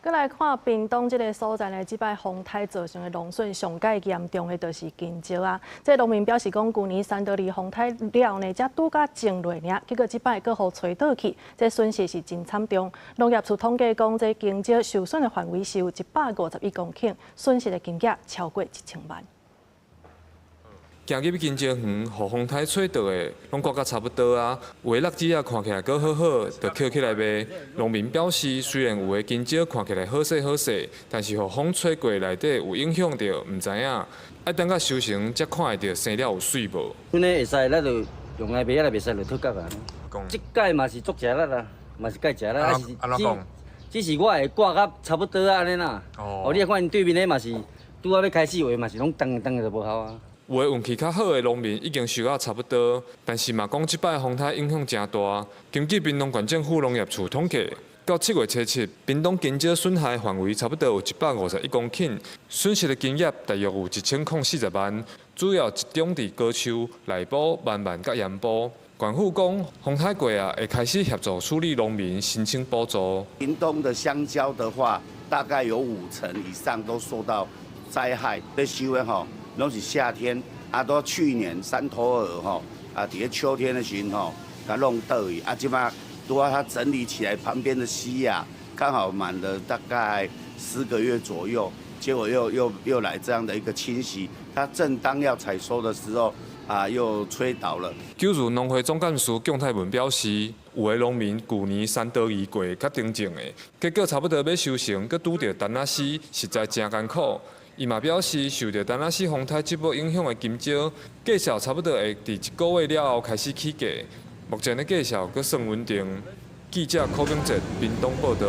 閣來看屏東這个所在呢，這擺風颱造成的農損上蓋嚴重的就是香蕉啊。這農民表示講，舊年珊多利風颱了呢，才拄才種落爾，結果這擺閣予吹倒去，這損失是真慘重。農業處統計講，這香蕉受損的範圍是有151公頃，損失的金額超過1000萬。行入香蕉園，予風颱吹倒的，攏割甲差不多啊。有的落子仔看起來閣好好，就抾起來賣。農民表示，雖然有的香蕉看起來好勢好勢，但是予風吹過內底有影響著，毋知影。愛等到收成才看會著生了有媠無。阮咧會使，咱就用來賣，啊，袂使就脫角啊。這擺嘛是足食力啦，嘛是蓋食力，啊是只是我會割甲差不多按呢啦。哦，你看𪜶對面咧嘛是拄仔欲開始，有的嘛是攏當當就無效啊。有的運氣較好的農民已經收甲差不多，但是嘛講這擺風颱影響誠大。根據屏東縣政府農業處統計，到7月初7，屏東香蕉損害範圍差不多有151公頃，損失的金額大約有1040萬，主要集中佇高丘、內埔、萬巒佮鹽埔。縣府講，風颱過啊，會開始協助處理農民申請補助。屏東的香蕉的話，大概有5成以上都受到災害。咧收的吼，攏是夏天，啊，到去年山陀兒吼，啊，佇咧秋天的時陣吼，共弄倒去，啊，這擺拄仔它整理起來，旁邊的溪啊，剛好滿了大概10個月左右，結果又來這樣的一個侵襲，它正當要採收的時候，啊，又吹倒了。九如農會總幹事蔣泰文表示，有的農民舊年山多兒過較長種的，結果差不多欲收成，閣拄著陳仔絲，實在誠艱苦。伊嘛表示，受著陳仔絲風颱這波影響的香蕉，價數差不多會佇一個月了後開始起價。目前的價數閣算穩定。記者柯炳哲屏東報導。